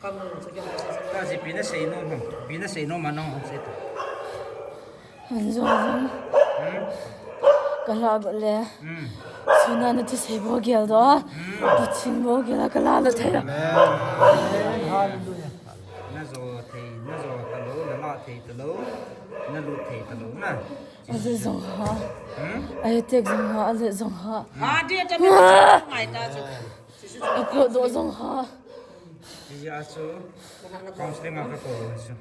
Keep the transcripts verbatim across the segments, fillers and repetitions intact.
Ka mu chu kya. Ka ji pi na sei nom ham. Pi na sei nom ma nong ham sei ta. An jong jong. Hmm? Ka la ba le. Hmm. Suna na thusei bol gel do. Hmm. Pathen bol gel a ka la la thei la. Amen. Hallelujah. Na jo thei, na jo ta lo, na la thei ta lo, na lut thei ta lo na. Ale jong ha. Hmm? Ale tek jong ha, ale jong ha. Ha, dia ta me ngai ta chu. Apo do jong ha. Hijeh a chu counseling a ka ko chu.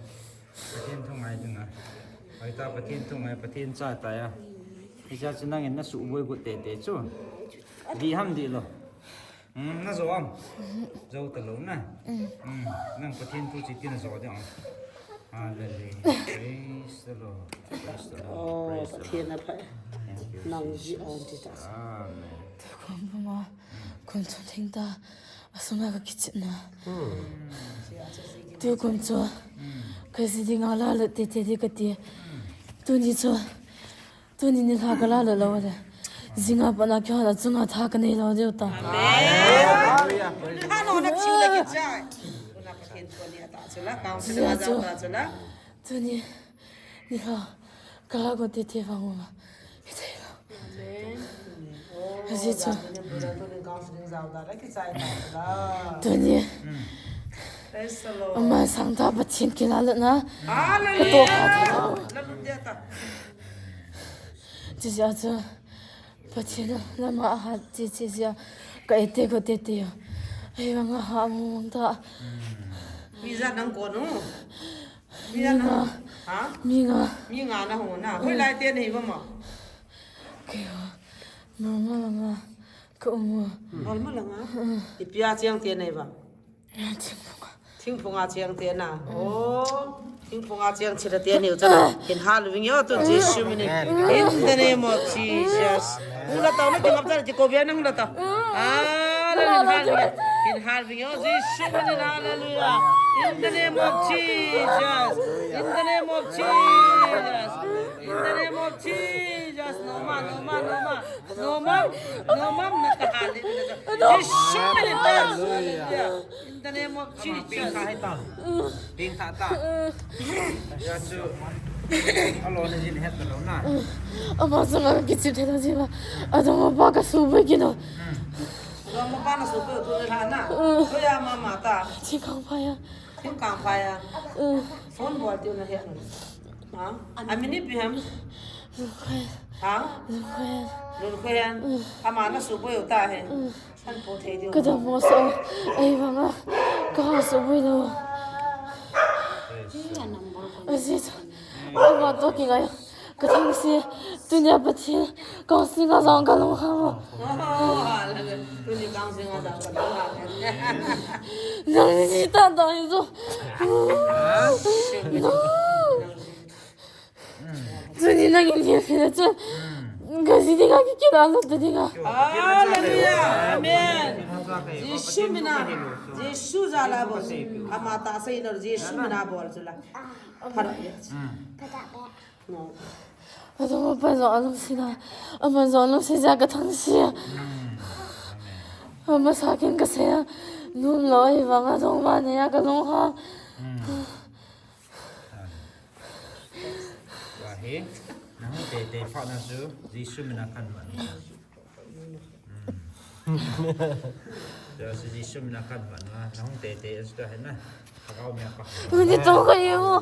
Pathen thu ngai dinga. Hoita Pathen thu ngai, Pathen cha ta ya. Hijeh a chu nangin na suboi got tete chu. Di ham di lo. Hmm, na jo am. Jo ta lo na. Hmm, nang Pathen thu chi ti na jo di am. Hallelujah. Praise the Lord. Praise the Lord. Oh, Praise the Pathen Lord. A pha. Thank you, Nang ji Jesus. On ti ta. Amen. Kum puma, kum chun theng ta, asunga ka kichep na. Tu kum chu, ka ji dinga la lut tete di ka ti. Tuni chu, tuni nilhah ka la lut lou le. Jinga pat na kihon a chunga tha ka nei lou diu ta. Amen. Hallelujah. Praise the Lord. Hallelujah. Tuni, nilhah, ka la got tete vang uva. Hithei lou. Amen. Aji chu. Tuni. Praise the Lord. Ama sang ta Pathen kila lut na. Hallelujah. Ka to ha ta. La lut dia ta. Chuche a chu. Pathen lama ahat che che jeh a ka ete ko tete. Ahivang a ha mong ta. Mi ja nang ko nu. Mi ja nang. Ha? Mi nga. Mi nga na ho na. Hoilai te nei ba ma? Kei ho. Normal nga. Ka um. Normal nga. Ipi a cheng te nei ba? Thingphung a. Thingphung a cheng te na. Oh. Thingphunga cheng chila tia niu chala. Hin hal ving yo tu Jesu minin. In the name of Jesus. Hula tau na tingap chala ti ko bia na hula tau. Hallelujah. Hin hal ving yo. Hin hal ving yo. Jesu minin hallelujah. In the name of Jesus. In the name of Jesus. In the name of Jesus. No ma, no ma, no ma. No ma, no ma na ka hal. Jesu minin hallelujah. In the name of Jesus. Ping tha ta. Ya chu. Alo na jin het lo na. Ama sa ma kichim thei lo ji ba. Adong pa ka su ba ki no. Adong pa na su ba tu le ha na. Ko ya mama ta. Chi kang pa ya. Chi kang pa ya. Phone bol ti na he. Ha? Amini pi ham. Ha? Lun khen. Ama na su ba ta he. Kadam mo so, ei vanga, ka ha so bui lo. Aji cha, ama to ki ngai, ka thang si, tunia Pathen, ka si nga zong ka long ha mo. Nang si ta ta hi zo. No. Tuni nangin hi hi chu. Gaji dinga ki kila lo tu dinga. Hallelujah. Amen. Jesu mina. Jesu jala bol. Ama ta sei lo Jesu mina bol chu la. Phara. No. Adong pa jo along sina. Ama jo along sina ka thang sia. Ama sa ken ka sia. Num lo ei vanga dong ma ne ya ka long ha. Wa he, na hung te te pha na chu, Jesu mina kan man. Ya chu Jesu mina kan man na, na hung te te chu ta he na. Ka kau mia pa. Ni to ka yo.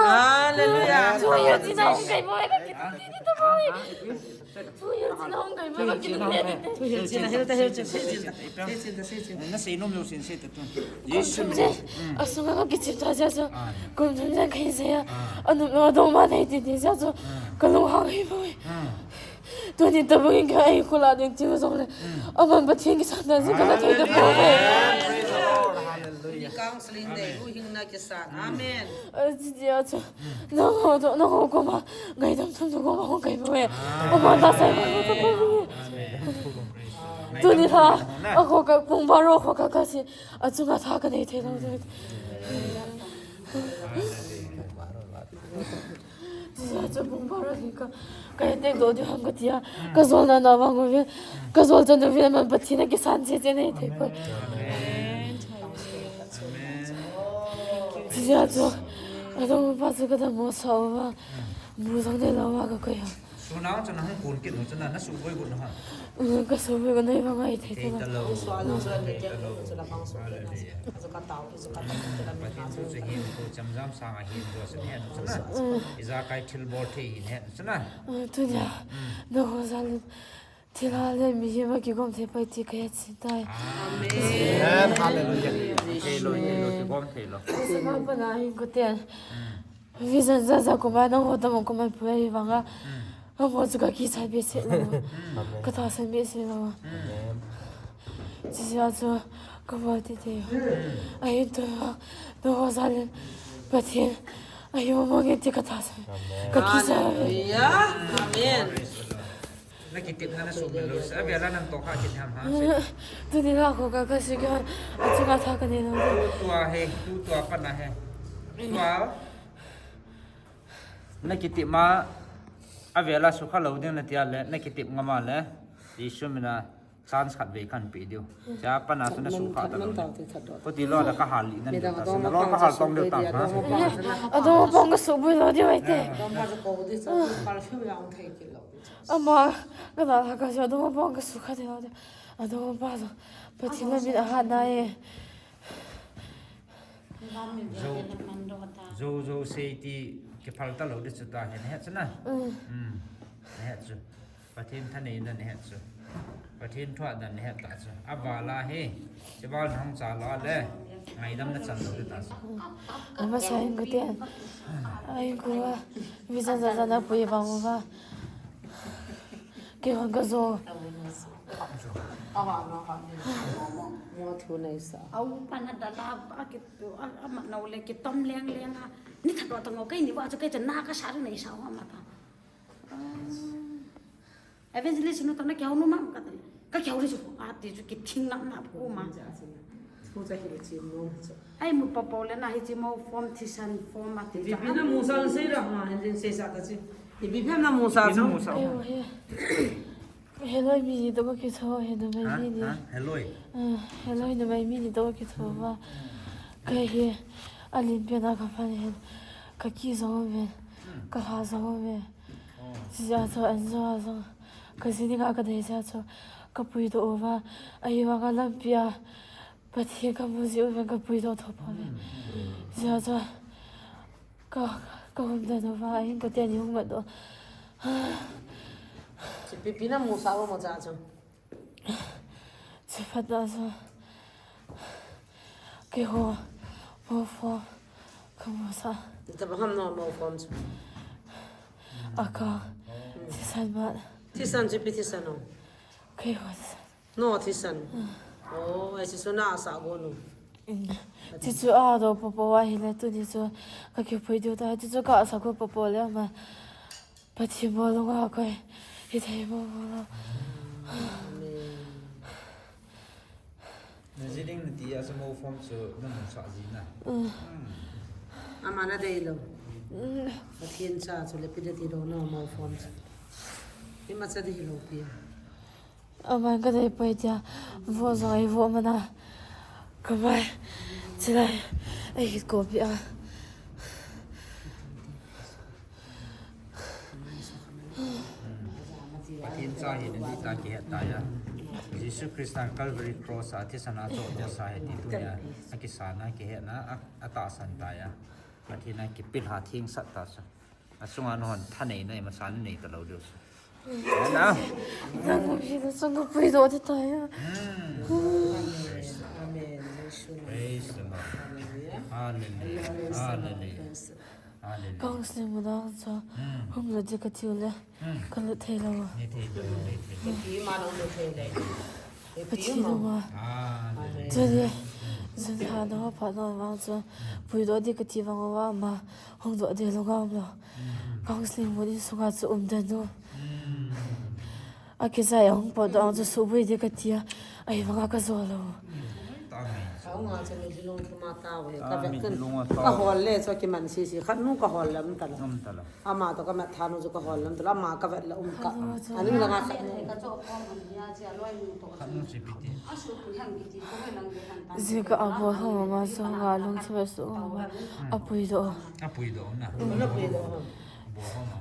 Hallelujah. Tu yo ti na hung kai mo ka ki ni to mo. Tu yo ti na hung kai mo ka ki ni. Tu yo ti na hung kai mo ka ki ni. Na sei nom lo sin sei ta tu. Jesu. Asunga ka kichim ta ja so. Kum thum jan kai se ya. Anu lo do ma nei ti ti ja so. Ka lo ha kai bo. Tuni ta bangin ka ei khula ding ti so le. Aman Pathen ki sa na so ka na thei da ko. Praise the Lord. Hallelujah. Counseling nei u hing na ki sa. Amen. Ji ji a so. Nangho to, nangho koma, ngaidam thum to koma hung kai poi. Amen. Aman ta sai ma to koma. Amen. Tuni tha, akho ka pung baro kho ka kasi, achunga tha ka nei thei lo. Tuni tha chu pung baro hi ka, ka tek do di ham ka tia, ka jol na na vang ve, ka jol chan ve man Pathen a kisan che che nei thei poi. Amen. Amen. Tuni tha chu, adong pa chu ka dam mo sa va. Bu jong nei lo va ka koi ha. Sunau chu na hung kun kit nu chu na, na su boi kun ha. Ka su boi kun nei va ngai thei ta. Thei ta lo. Thei ta lo. Hallelujah. Pathen chu chu hin ko cham jam sang a hin ko chu ne nu chu na. Ijakai thil bol thei hin he nu chu na. Tuni tha. Nangho jal in. Thilha le mihem a kigom thei pai ti ka het sin tai. Amen. Hallelujah. Thei lo, thei lo, kigom thei lo. Sanga pa na hin ko ten. Vision ja ja kuma nangho ta mo kuma pu ai vanga. Amo chu ka kisa be se lo. Ka ta san be se lo. Amen. Ji ja chu ka ba ti te. Ai to. Nangho jal in. Pathen. Ai mo mo ke ti ka ta san. Ka kisa. Hallelujah. Amen. Na kitepna na sumil lo, a vela nang to kha kit ham ha. Tuni la kho ka ka si ka, achunga tha ka nei lo. Tu tua he, tu tua pa na he. Tua. Na kitep ma, a vela sukha lo ding na tia le, na kitep ngam a le. Jesu mina chance khat ve kan pe diu. Cha pa na chu na sukha ta lo. Ko ti lo da ka hal li nan ta. Lo ka hal tong de ta ha. Adong pa ka su bui lo diu ai te. Ama, ka da la ka jo, adong pa ka su kha de lo de. Adong pa jo. Pathen la min a hat na e. Zo, zo, zo sei ti kiphal ta lo de chu ta he, na het chu na. Mm. Na het chu. Pathen thaneina na het chu. Pathen thuahna na het ta chu. A vala he. Chi val na hung cha lo le. Ngaidam na chan lo de ta chu. Ama sa hin ko te. Ai ko. Vision ja ja na pui vang va. Kei hon ka jo. Awa, awa, awa. Mo thu nei sa. Au, pana dala, a ki, a, a ma nau le ki tom leng leng a. Ni that wa tang o, kei ni wa chu kei chu na ka sa nei sa wa ma ta. Ah. Evangelist nu ta na ki hau nu ma ka ta. Ka ki hau le chu, a ti chu ki thing na na ko ma. Thu cha hi le chi mo chu. Ai mu pa pa le na hi chi mo form thisan form a ti. Bibi na mu sa sei ra ma, hin sei sa ta chi. Bibi na mu sa chu. Bibi na mu sa. Ayo, he. Heloi mi ni toh ka kitho, he numei Ha? mi ni. Ha? Heloi. Ah, heloi numei mi ni toh ka kitho va. Ka hi, a lim pen a ka phan hin. Ka ki zo ve. Hmm. Ka ha zo ve. Oh. Chi ja cho an zo a zo. Ka ji ni ka ka dei ja cho. Ka pui to va. A hi va ka lam pi a. Pathen ka mu ji u ve ka pui to tho pa ve. Hmm. Chi ja cho. Ka, ka hum da no va, ahin ka te ni hum do. Chi pipi na mu sa mo cha chu. Chi phat da chu. Keiho, mo form, ka mu sa. Ita ba ham no mo form chu. Aka, thisan ba. Thisan chi pi thisan no. Keiho thisan. No, thisan. Oh, ai si suna sa go no. Mm. Ti chu a do popo a hi le tu ni chu ka ki pui diu ta, ti chu ka sa ko popo le ma. Pathen mo lo nga ko. Hi thei mo mo lo. Amen. Na ji ding na ti a sa mo form chu na mu sa ji na. Mm. Mm. Ama na dei lo. Mm. Pathen cha chu le pi de ti lo na mo form chu. Ima cha di lo pi. Aman ka dei pai tia, vo zong ei vo mana. Ka mai, chilai, ei hit ko pi a. Pathen cha hi na di ta kihet ta ya. Jesu Christa Calvary Cross a thisan a cho do sa he ti tu ya. A kisan a kihet na, a, a tahsan ta ya. Pathen a kipilha theng sat ta sa. A sunga na hon thanei na, i masa na nei ta lo diu. Na. Na ko pi na sung ko pui do ti ta ya. Hmm. Amen. Praise the Lord. Hallelujah. Hallelujah. Hallelujah. Hallelujah. Counseling mu dang cha. Hmm. Hung lo di ka tiu le. Hmm. Ka lut thei lo. Nei thei lo, nei thei lo. Pi ma lo lut thei le. Pathen lo ma. Amen. Chule, chule ha no pa no ma cha. Pui do di ka ti vang wa ma. Hung do di lo ga um lo. Counseling mu di sunga chu um den nu. A kizai a hung po do ang chu subui di ka tia. Ai vanga ka zo lo. Aung a chu ni lung thuma ta ve. Ka vet kun. Ka hol le chu kiman sisi. Khat nu ka hol lam ta lo. Ama to ka mat tha nu chu ka hol lam ta lo. Ama ka vet la um ka. Ani la nga khat nu. Jeh a ka abol ho ma chu nga lungthim a su ma. Apui do. Apui do na. Apui do.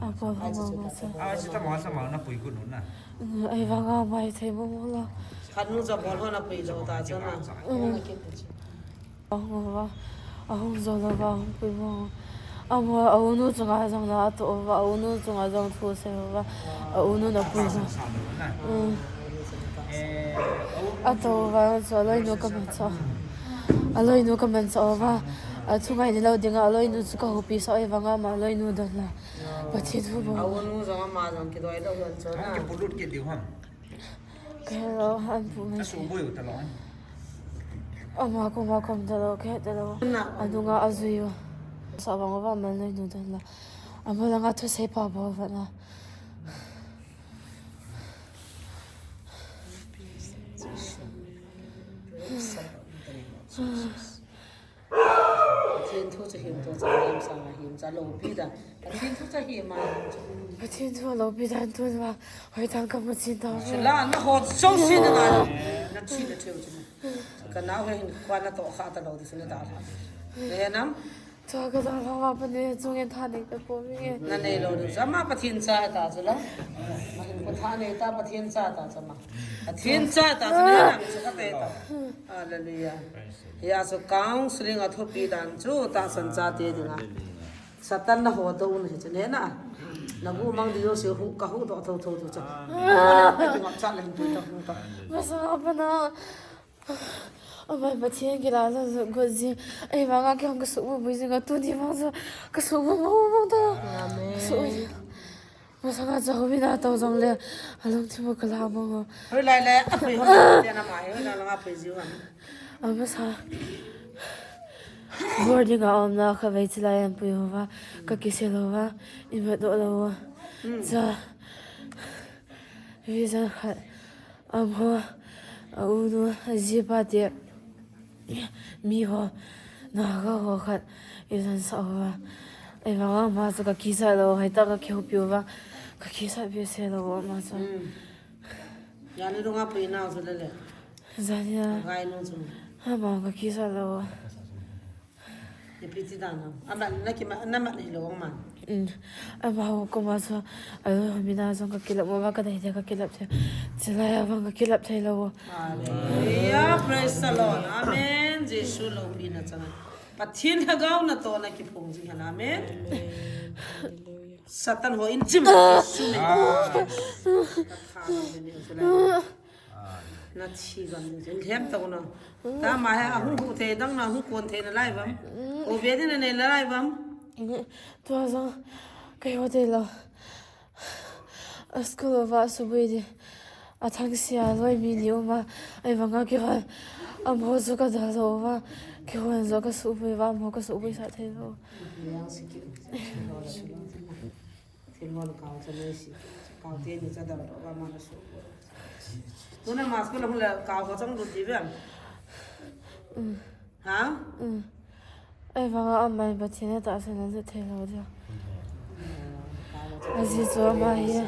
Abol ho ma ma chu. A, si ta ma sa ma na pui ku nu na. Ai vanga mai thei mo mo la. Khat nu cha bol ho na pui do ta cha na. Ahung uva, ahung jo lou va, ahung pui mo. Amo, a u nu chunga jong la, ato uva, a u nu chunga jong thu sei uva, a u nu na pui uva. Ato uva, chu a loi nu ka man cha. A loi nu ka man cha uva. A chu ngai ni lou dinga, a loi nu chu ka hupi sa, ei vanga ma a loi nu don la. Pathen thu bo. A u nu jong ama jong kidoi lou don chu na. Ka he lou, an pu mai. Asu boi u ta lou. Ama ko ma kom ta lou, ke ta lou. Anunga ajui u. Sa bang va man loi nu dan la. Ama langa thusei pa bo va na. Pathen thu chu him to cha, lam sang a him cha, loupi dan. Pathen thu chu him a him chu. Pathen thu loupi dan tun va, hoi tang ka mu chin ta. Chula na ho so si na nga. Na chi na theu chu. Ka nau he hin kwa na to kha ta lou ti su na ta. Le nam. Cha ka dang ha va pa ne chung en tha ne ka ko mi nge. Na nei lou du cha ma Pathen cha ta chu la. Ma hin ko tha ne ta Pathen cha ta cha ma. Pathen cha ta chu ne na chu ka te ta. Hallelujah. Hia chu counseling a thupi dan chu tahsan chate dinga. Satan na ho to un hi chu ne na. Na gu mang di yo se hu ka hu do tho tho tu cha. Ka ngap cha le tu ta hu ta. Masa apa na. Amai Pathen kila la gu ji. Ei vanga ki hong ka su bu bu ji nga tu ni vang sa. Ka su bu bu bu ta. Amen. Su. Masanga chu houin a tou jongle, alungthim u kala mong o. Hoilai le, apui hon, tia na ma, hoilai lang apui jiu ham. Amasa. Boarding a umna kha vei chilai an pui houva, ka kisel houva, imat doh lou. Hmm. Cha. Vision khat. Amaho, a u nu, a jipa te, miho, Naga ho khat, i jan sa uva. Ahivanga ama chu ka kisah lou, hoitah ka kihoupi uva, ka kisah behseh lou ama chu. Hmm. Jani dunga pui nau chu lele. Jani a. Gai nu chu. Ama ka kisah lou. Ipi ti dan ham. Amat na kima, na mat hilou man. Mm. Amaho koma chu, aloi houin a jong ka kilap uva, ka dei dei ka kilap thei. Chilai a vang ka kilap thei lou. Hallelujah. Praise the Lord. Amen. Jesu loupina chang. Pathen lhagao natohna kiphong jing hen. Amen. Satan ho in chim Jesu min. Ah. Ka tha lo ni chulai. Na thi gam ni, in lhem tau na. Ta ma he, ahung hu thei dang na, hung kon thei nalai uvam. O ve din na nei nalai uvam. Tua jong, kei ho thei lou. A school uva subui di. A thangsia loi mi ni uma. Ahivanga kihon. Amaho chu ka dal lou uva. Kihon jong ka subui uva, amaho ka subui sah thei lou. Thil hon kau cha nei si. Kau te ni cha dam doh va ma na su. Tuna ma school hung le kau ko chang lut di ve. Mm. Ha? Mm. Ahivanga aman Pathen a tahsan a lut thei lou dia. Aji chu ama hi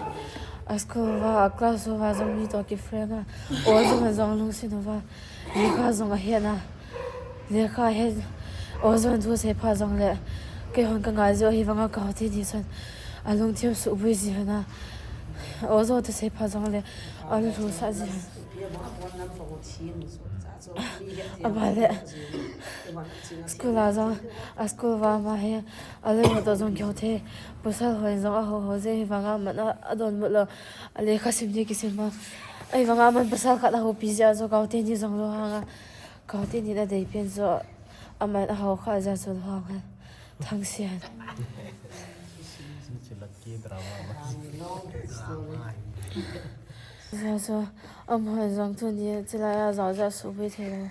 a school uva, a class uva jong mi toh ki friend a. O jong a jong lungset uva. Lekha jong ahet na. Lekha ahet. O jong thu seiphat jongle. Keihon ka ngai jeh u ahivanga ka hote ni chun. Alungthim subui ji hena. O jong thu seiphat jongle. Alung thu sah ji hena. Abale. School a jong. A school uva ama hi. Alung toh jong kihou thei. Pasal hon jong ahou hou ji ahivanga aman a, adonbut lou. Alekha sim ni kisim ma. Ahivanga aman pasal khat ahoupi jeh a chu ka hote ni jong lou hang a. Ka hote ni na dei pen chu aman ahao kha jeh a chu lou hang hen. Thangsia. Chu lucky drama ma. Jeh a chu amaho jong tuni chilai a jao jeh a subui thei lou.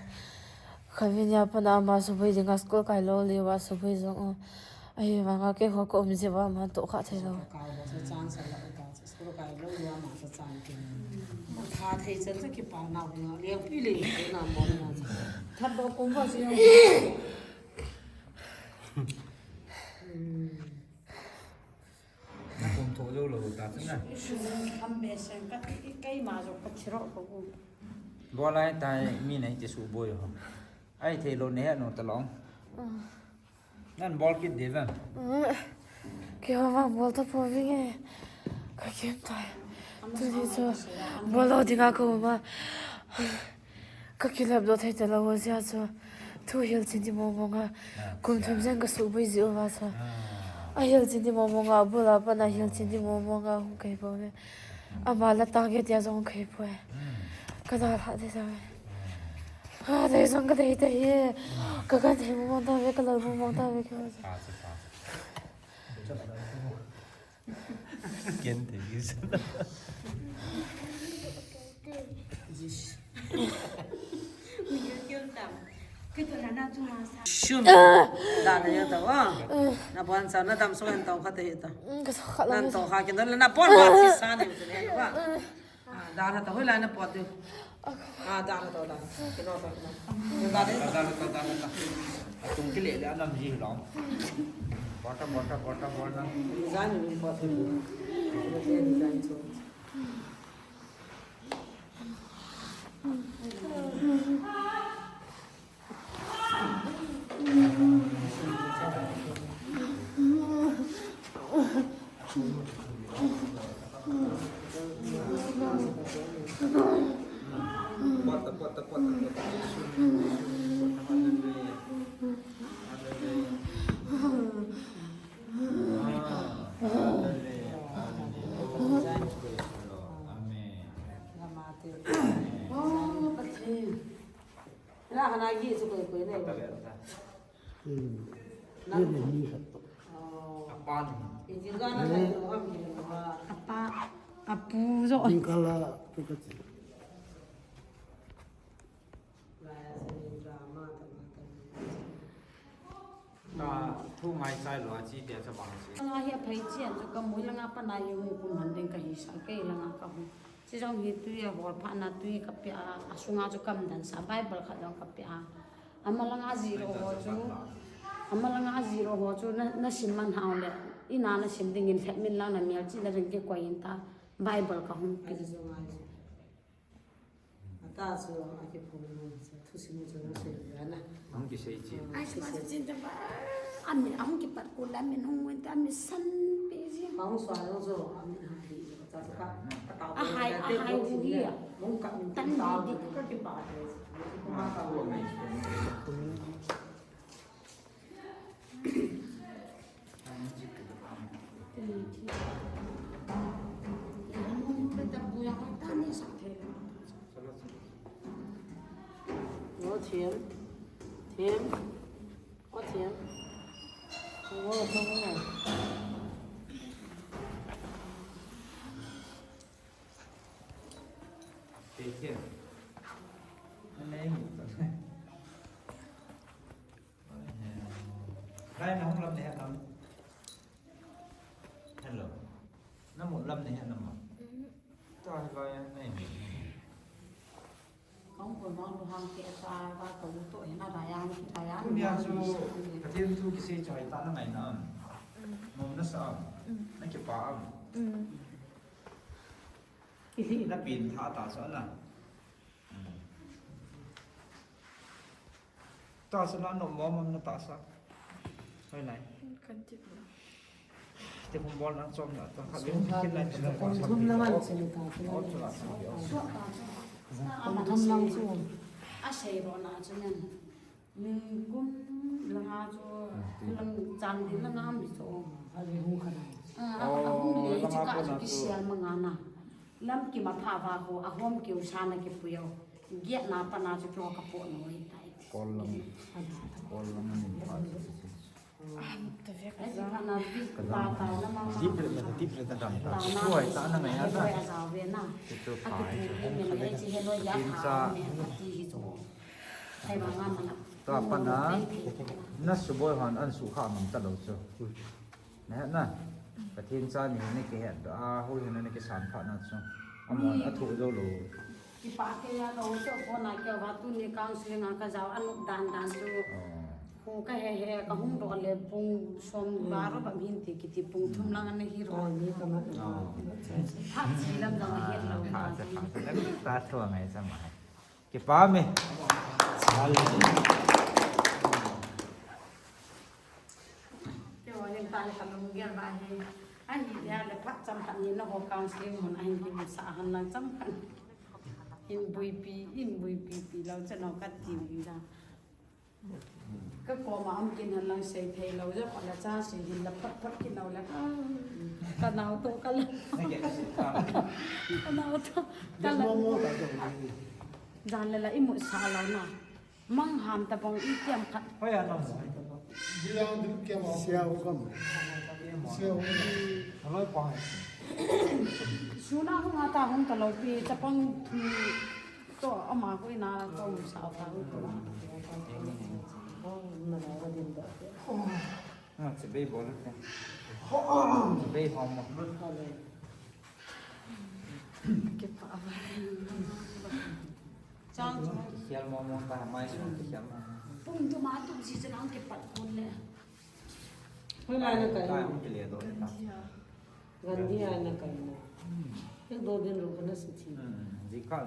Khatvei nia pat a ama subui ding a school kai lou lou a subui jong u. Ahivanga keiho ka um jeh uva ama toh kha thei lou. School kai lou lou ama cha chan kin. Tha thei chan cha kipa nau nga leng pi leng na mo na. That ba kum ba si. Hmm. Na kum tho jo lou ta chun na. Shun ham be sen ka ti kai ma jo ka thiro ko. Bolai tai mi nei ti su boi ho. Ai thei lou ne no ta long. Nan bol kit de vem. Keiho vang bol ta pouving e. Ka kem tai. Tuni chu bol lou dinga ka um a. Ka kilap doh thei talou jeh a chu. Thu hilchen di mong mong a. Kum thum jen ka subui ji uva chu. A hilchen di mong mong a, abul a pat a hilchen di mong mong a hung kai bou ve. Ama la tang e tia jong kai poi. Ka dalha thei jong e. Ha, dei jong ka dei thei e. Ka kan thei mong mong ta ve, ka lal mong mong ta ve, ka. Ken thei ki sa. Shum. Da na ya ta wa. Na bon sa na dam so han tau kha te ta. Ka sa kha la. Nan to kha ken na bon ba ti sa ne wa. Ah, da na ta hoilai na pot diu. Ah, da na ta da. Kino ta kino. Da de. Da na ta, da na ta. Atung kile le anam ji lo. Bota, bota, bota, bota. Design ni pot diu. Design so. Apa, apu jo. Ding kala, tu ka chi. Ka thu ngai chai lo a chi tia cha bang chi. Langa hi aphei chi an chu ka mui langa pana hi hung kum han ding ka hi sa kei langa ka hung. Chi jong hi tui a hol pha na tui ka pe a, a sunga chu kam dan sa Bible khat jong ka pe a. Ama langa zero ho chu, ama langa zero ho chu na, na sim man hao le. Ina na sim ding in lhep min lang na mial chi na ring ke koi in ta Bible ka hung pe. Ata chu a kiphong mo, thusim chu na sei na. Hung kisei chi. Ai, sima chu chin ta ba. Ami, ahung kipat ko la min hung wen ta mi san pe ji. Hung swa lo jo, ami hung hi. Ta chu ka, ka ta. A hai, a hai hu hi a. Mong ka min tan ta di di. Ka kipa te. Ka ka. Ngo thiam, thiam, ko thiam. Ngo, ngo, ngo. Thiam, thiam. Anei mu ta. Lai na hung lam ne ha tam. Hello. Na mu lam ne ha nam ma. Ta lai na ni. Kong ko ma lu hang ke ta ba ko lu to he na da yang ki da yang. Tunia chu Pathen thu kisei choi ta na ngai na am. Nom na sa am. Na kipa am. Kihi na pin tha ta sa na. Tahsa na nom mom na tahsa. Hoi nai. Kan ti. Ti hum bol na chom na ta khat. Thum na man sin ta. Thum lang chu. A sei ro na chu nen. Ningkum langa chu, lang chang din langa mi chu. A le hu khan. A, a, a hung le chi ka chu kisial manga na. Lam ki ma pha va ho, a hom ki u sa na ki puyo. Giat na pa na chu kyo ka po no hi tai. Kol lam. Kol lam ni pa chu. Ai, ta ve ka za. Ka za. Deep breath na, deep breath na dam ta. Suai ta na ngai na ta. Ai, a za ve na. Ti chu pa chu. Ai, ti chu. Tin cha. Ai, ba nga ma na. Tua pana, na suboi hon an sukha ngam talou chu. Na het na, Pathen cha ni na kihet a, hoi na na kisan pha na chu. Amon a thu jou lou. Kipa ke ya ka ho cho ko na ke wa tuni counseling a ka jao an dan dan chu. Oh. Ko ka he he ka hung do le pung som ba ro ba min ti kiti pung thum lang an hi ro. Oh, ni ka ma. Oh. Pha chi lam jong het lou. Pha cha, pha cha. Ta thua ngai cha ma. Kipa me. Keiho hin ta le ka lunggel ba hi. Ahi dia le phat chomkhat ni na ho counseling mun ahin kimu sa han lang chomkhat. Hin buipi, hin buipi pi lou cha no ka ti u da. Ka koma um kin han lang sei thei lou ja, pala cha sei hin la phat phat kin lou la ka. Ka nao to ka la. Ka nao to ka la. Jan le la i mu sa lou na. Mang ham ta bong i tiam khat. Hoi a nang mo. Bilang du kiam a. Sia u kam. Sia u kam. Aloi pa. Suna hung ata hung ta lou pi chapang, to ama ko ina to sa ta. Oh, na na din da. Ah, chibai bol te. Chibai hom mo. Kipa ba. Chang chu. Kikhel mo mo ta mai chu kikhel mo. Pung tu ma tu si chu nang kipat kun le. Hoi lai na kai. Kai hung kile do ta. Gandhi a na kai na. Ek do din ruk na si thi. Hmm, ji ka.